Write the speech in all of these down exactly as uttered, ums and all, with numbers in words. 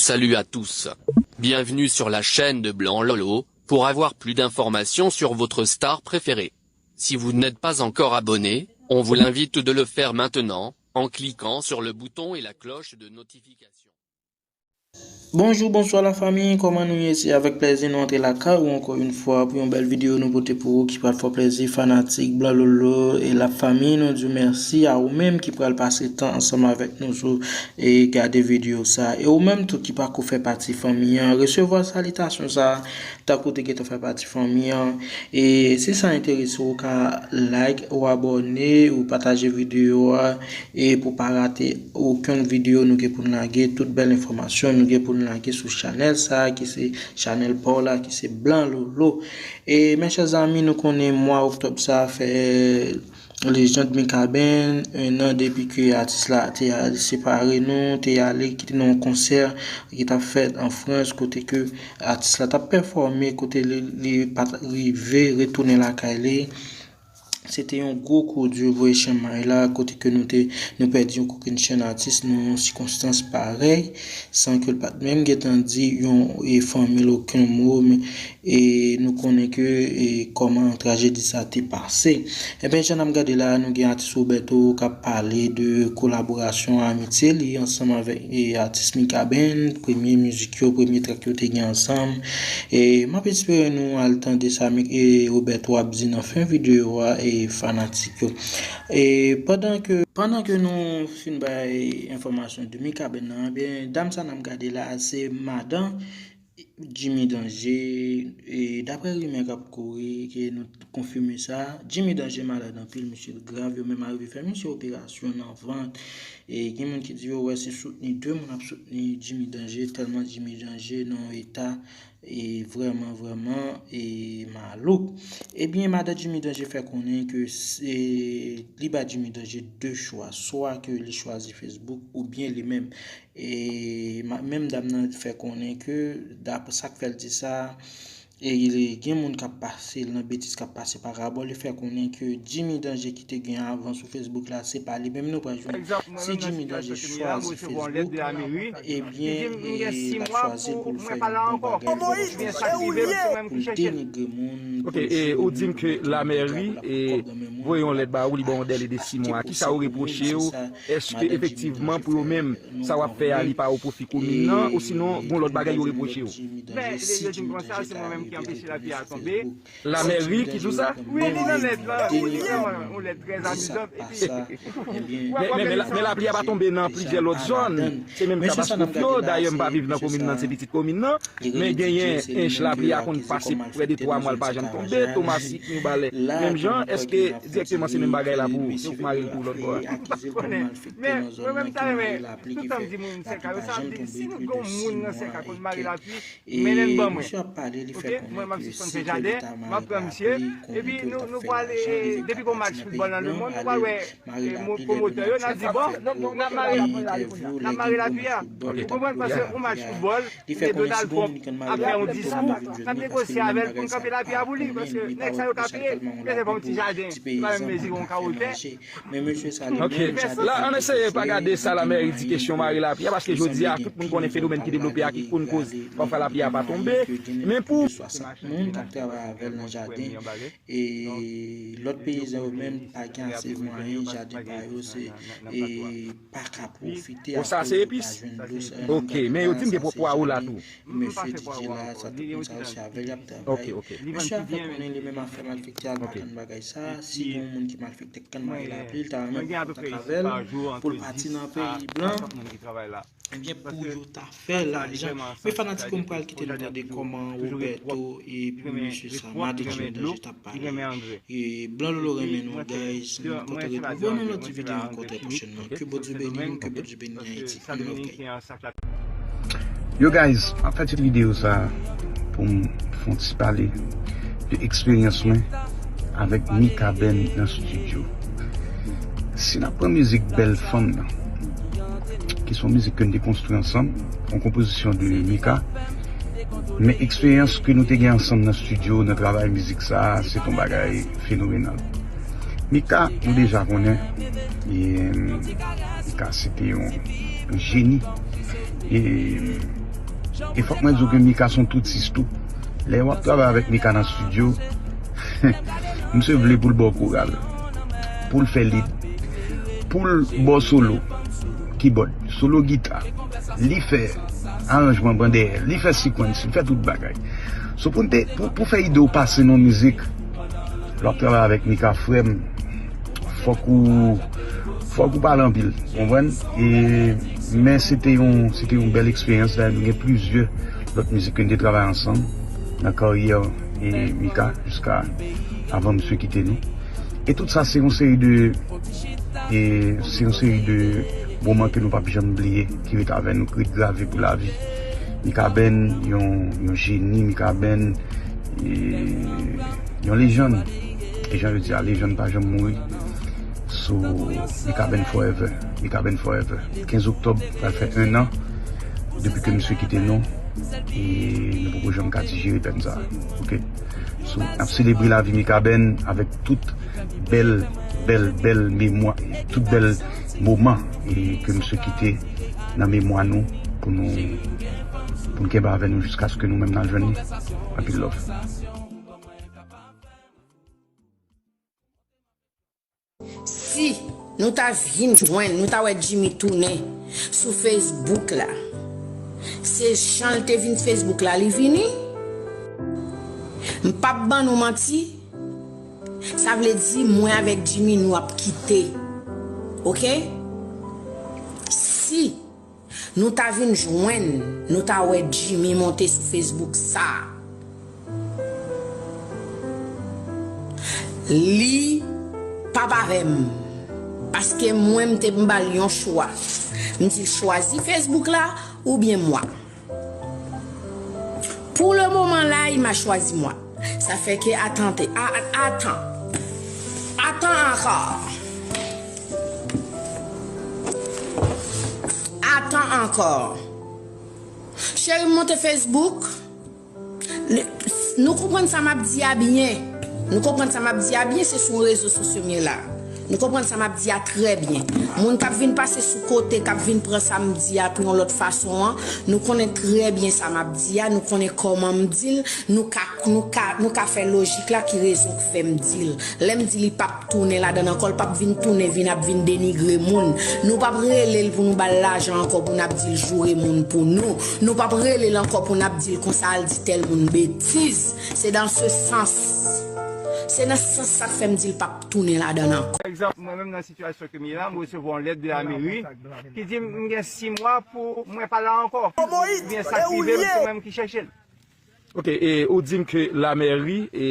Salut à tous. Bienvenue sur la chaîne de Blanc Lolo, pour avoir plus d'informations sur votre star préférée. Si vous n'êtes pas encore abonné, on vous l'invite de le faire maintenant, en cliquant sur le bouton et la cloche de notification. Bonjou, bonswa lafanmi, kòman nou ye? Se avèk plèzi nou antre lakay ou ankò yon fwa pou yon bèl videyo nou pote pou ou ki pral fè w plèzi, fanatik Blanlolo e lafanmi. Nou di w mèsi a ou menm ki pral pase tan ansanm avèk nou sou e gade videyo sa. E ou menm tou ki pako fè pati fanmi an, resevwa salitasyon sa a, tankou w te gentan fè pati fanmi an. E si sa enterese w, ou ka like, ou abòne, ou pataje videyo a, e pou w pa rate okenn videyo nou gen pou n lage, tout bèl enfòmasyon nou gen pou n lage sou chanèl sa a, ki se chanèl pa w la, ki se Blanlolo. E mes chers amis, nou konnen mwa oktòb sa a fè lejand Mikaben, en an depi ke atis la te al separe nou, te ale kite nou yon konsè ki t ap fèt an Frans, kote ke atis la t ap pèfòme, kote li, li pa t rive retounen lakay li. Se te yon gwo kou di voye chanmay la, kote ke nou te, nou pèdi yon kokennchenn atis nan yon sikonstans parèy, san ke l pa t menm gentan di yon e fanmi l okenn mo, men, e nou konnen ke e kòman trajedi sa te pase. Ebyen, jan n ap gade la, nou gen atis Roberto k ap pale de kolaborasyon, amitye li ansanm avèk e atis Mikaben, premye mizik yo, premye trèk yo te gen ansanm. E m ap espere nou al tande sa Mik- e Roberto ap di nan fen videyo a, e fanatik yo. E pandan ke, pandan ke nou fin bay enfòmasyon de Mikaben nan, ebyen, dam sa n ap gade la, se madan Jimmy Danger. E daprè rimè k ap kouri, ke nou konfime sa, Jimmy Danger malad anpil, misye grav, yo menm arive fè misye operasyon nan vant. E gen moun ki di yo wè se soutni, de moun ap soutni Jimmy Danger, tèlman Jimmy Danger nan yon eta e vrèman, vrèman e malouk. Ebyen, madan Jimmy Danger fè konnen ke se, li ba Jimmy Danger de chwa, swa ke li chwazi Facebook oubyen li menm. E ma- menm dam nan fè konnen ke, daprè sa k fè l di sa, e gen moun k ap pase l nan betiz, k ap pase parabòl, li fè konnen ke Jimmy Danger ki te gen avan sou Facebook la, se pa li menm nou pral jwenn. Si Jimmy Danger chwazi Facebook, ebyen, e l ap chwazi l pou l fè yon bon bagay, pou l denigre moun, pou l jwenn moun, pou l fè moun kòb nan men moun, pou l pran kòb nan men moun. Ok, e ou di m ke lamèri e voye yon lèt ba ou, li ba w yon dèle de sis mwa. Kisa yo repwoche w? Èske efektivman pou yo menm, sa w ap fè a, li pa o pwofi komin nan, osinon gon lòt bagay yo repwoche w? Men, yo di m konsa, se mwen menm ki anpeche lapli a tonbe. Lamèri ki di w sa? Wi, li nan lèt la, wi, li vrèman yon lèt trè amizan. Epi, Men, men, men, la- men lapli a pa tonbe nan plizyè lòt zòn. Se menm katastwòf yo. Dayè, m pa viv nan komin nan, se pitit komin nan. Men genyen ench lapli a konn pase prè de twa mwa, l pa janm tonbe. Tomasik, Mibalè, menm jan. Èske dirèkteman se menm bagay la pou ou? Yo mare l tou lòt bò a. M pa konnen. Men mwen menm, m ta renmen, toutan m di moun Sèka yo, sa vle di, si nou gen yon moun nan Sèka konn mare lapli, mennen l ban mwen. Ok, mwen m ap sispann fè jaden, m ap pran misye, epi nou, nou pral, e, depi gon match foutbòl nan lemonn, nou pral wè, e, mo- pwomotè yo, n ap di, bon, n ap mare lapli a. N ap mare lapli a. Ou konprann? Paske yon match foutbòl, kote Donald Trump ap fè yon diskou, n ap negosye avè l pou n kanpe lapli a pou li, paske nèg sa yo ka peye, bezwen fè yon ti jaden, se pa menm mezi yon kawo tè. Ok. La, ann eseye pa gade sa lamèri di kesyon mare lapli a, paske jodi a, tout moun konnen fenomèn ki devlope a ki konn koz pafwa lapli a pa tonbe. Men pou Moun k ap travay avè l nan jaden, e lòt peyizan yo menm pa gen ase mwayen, jaden pa yo se, e pa ka pwofite. Bon, sa se epis. Ok, men yo di m gen pwòp pwawo la tou. Mesye D J la, sa tout moun sa yo se avè l y ap travay. Mesye a fè konnen li menm ap fè malfektè al pa tann bagay sa. Si gen yon moun ki malfekte k konn mare lapli, l ta renmen pran kontak avè l pou l pati nan peyi blan. Ebyen, pou yo ta fè lajan. Men fanatik yo, m pral kite nou tande kòman Roberto epi mesye sa, madan Jimmy Danger t ap pale. E Blanlolo renmen nou, guys. Nou kontan retwouve w nan lòt ti videyo ankò trè pwochènman. Ke Bondye beni nou, ke Bondye beni Ayiti. Ann love, guys. Yo guys, m ap fè ti videyo sa pou m fè yon ti pale de eksperyans mwen avèk Mikaben nan estidyo. Si n ap pran mizik Bèl Fanm nan, ki se yon mizik ke n te konstwi ansanm, yon konpozisyon de Mika, men eksperyans ke nou te gen ansanm nan estidyo, nan travay mizik sa a, se t yon bagay fenomenal. Mika, nou deja konnen, e, Mika se te yon, yon jeni. E, E fòk mwen di w ke Mika se yon twoudsis tou. Lè w ap travay avèk Mika nan estidyo, misye vle pou l ba w koral, pou l fè lead, pou l ba w solo kibòd, solo gita. Li fè aranjman ban dèyè, li fè sequence, li fè tout bagay. So pou n te, pou, pou fè ide w pase nan mizik, lè w ap travay avèk Mika, frè m, fòk ou, fòk ou pale anpil, konprann? E, men se te yon, se te yon bèl eksperyans. Dayè, nou gen plizyè lòt mizik ke n te travay ansanm nan karyè, e, Mika, jiska avan misye kite nou. E tout sa, se yon seri de, e, se yon seri de moman ke nou p ap janm bliye, ki ret avè nou, ki ret grave pou lavi. Mikaben, yon, yon jeni, Mikaben, e, yon lejann. E jan yo di a, lejann pa janm mouri. So, Mikaben forever, Mikaben forever. Kenz oktòb pral fè en an depi ke misye kite nou, e nou poko janm ka dijere pèn sa a. Oke? So, n ap selebre lavi Mikaben avèk tout bèl, bèl, bèl memwa, tout bèl moman, e, ke misye kite nan memwa nou pou nou, pou n kenbe avè nou jiskaske nou menm n al jwenn li. Anpil love. Si nou ta vin jwenn, nou ta wè Jimmy tounen sou Facebook la, se jan l te vin Facebook la, li vini. M p ap ban nou manti, sa vle di mwen avèk Jimmy nou ap kite. Oke? Si nou ta vin jwenn, nou ta wè Jimmy monte sou Facebook sa. Li p ap avè m. Paske mwen, m te m ba l yon chwa. M di l chwazi Facebook la oubyen mwa. Pou le moman la, il m'a choisi moi. Sa fè ke atan te, a, a, atan. Atan ankò. Atan ankò. Cheri m monte Facebook. Nou konprann sa m ap di a byen. Nou konprann sa m ap di a byen, se sou rezo sosyo m ye la. Nou konprann sa m ap di a trè byen. Moun k ap vin pase sou kote, k ap vin pran sa m di a pou yon lòt fason an, nou konnen trè byen sa m ap di a, nou konnen kòman m di l, nou ka, nou ka, nou ka fè lojik la, ki rezon k fè m di l. Lè m di li p ap tounen ladan l ankò, l p ap vin tounen vin ap vin denigre moun. Nou p ap rele l pou nou ba l lajan ankò pou n ap di l joure moun pou nou. Nou p ap rele l ankò pou n ap di l konsa al di tèl moun betiz. Se dans ce sens. Se nan sans sa k fè m di l p ap tounen ladan l ankò. Pa egzanp, mwen menm nan sitiyasyon ke m ye la, m resevwa yon lèt de lameri ki di m m gen sis mwa pou mwen pa la ankò. Oubyen sa k rive m, se mwen menm ki chèche l. Ok, e ou di m ke lameri e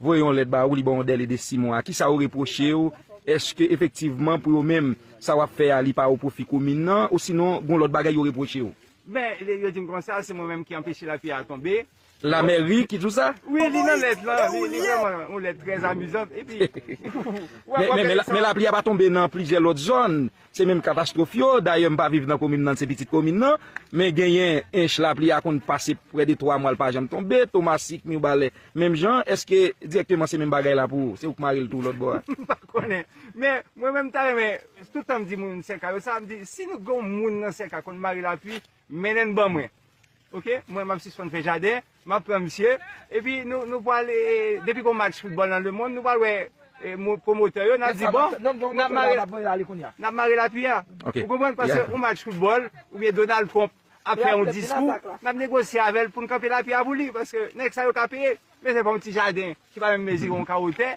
voye yon lèt ba ou, li ba w yon dèle de sis mwa. Kisa yo repwoche w? Èske efektivman pou yo menm, sa w ap fè a, li pa o pwofi komin nan, osinon gon lòt bagay yo repwoche w? Ben, yo di m konsa, se mwen menm ki anpeche lapli a tonbe. Lameri ki di w sa? Wi, li nan lèt lan, li, li vrèman yon lèt trè amizan. Epi, men, men, men, men lapli a pa tonbe nan plizyè lòt zòn. Se menm katastwòf yo. Dayè, m pa viv nan komin nan, se pitit komin nan. Men genyen ench lapli a konn pase prè de twa mwa, l pa janm tonbe. Tomasik, Mibalè, menm jan. Èske dirèkteman se menm bagay la pou ou? Se ou k mare l tou lòt bò a? M pa konnen. Men mwen menm, m ta renmen, tout tan m di moun Sèka yo sa, m di, si nou gen yon moun nan Sèka konn mare lapli, mennen l ban mwen. Ok? Mwen, m ap sispann fè jaden, m ap pran misye, epi nou, nou pral, e, depi gon match foutbòl nan lemonn, nou pral wè, e, mo-, pwomotè yo, n ap di, bon, n ap mare, n ap mare lapli a. Ok. Ou konprann? Paske yon match foutbòl, oubyen Donald Trump ap fè yon diskou, n ap negosye avè l pou n kanpe lapli a pou li, paske nèg sa yo ka peye. Men se pa yon ti jaden ki pa menm mezire yon kawo tè.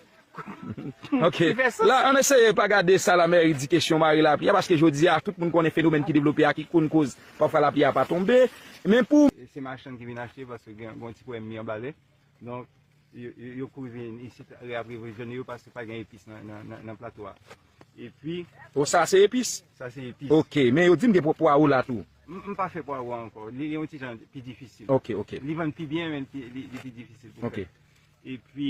Ok. La, ann eseye pa gade sa lameri di kesyon mare lapli a, paske jodi a, tout moun konnen fenomèn ki devlope a ki konn koz pafwa lapli a pa tonbe. Men pou. Se machann ki vin achte, paske gen, gen yon ti pwoblèm mi anba lè. Donk, yo, yo, yo kouri vin isit, reapwovizyone yo, paske pa gen epis nan, nan, nan, nan plato a. Epi. O, sa se epis? Sa se epis. Ok, men yo di m gen pwa, pwawo la tou. M, m pa fè pwawo ankò. Li, li yon ti jan pi difisil. Ok, ok. Li vann pi byen, men li, li, li pi difisil pou fè. Ok. Epi,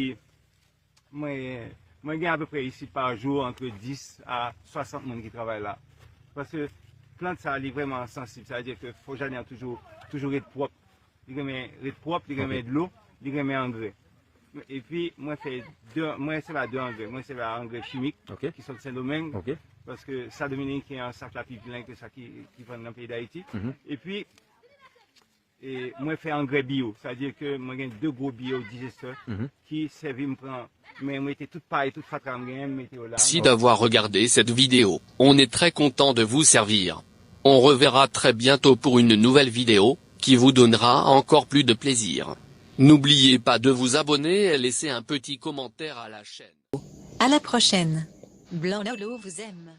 mwen, mwen gen apeprè isit pa jou antre dis a swasant moun ki travay la. Paske plant sa, li vrèman sansib. Sa vle di ke fò jaden an toujou, toujou ret pwòp. Li renmen ret pwòp, li renmen dlo, li renmen angrè. Epi, mwen fè de, mwen sèvi a de angrè. Mwen sèvi a angrè chimik ki sot Sendomeng. Paske sa dominiken an, sa k la pi plen ke sa ki, ki vann nan peyi Dayiti. Epi, E mwen fè angrè bio, sa vle di ke mwen gen de gwo bio digester ki sèvi m pran, mwen mete tout pay, tout fatra m genyen, m mete yo la. Merci d'avoir regardé cette vidéo. On est très content de vous servir. On reverra très bientôt pour une nouvelle vidéo qui vous donnera encore plus de plaisir. N'oubliez pas de vous abonner et laisser un petit commentaire à la chaîne. À la prochaine. Blanc Lolo vous aime.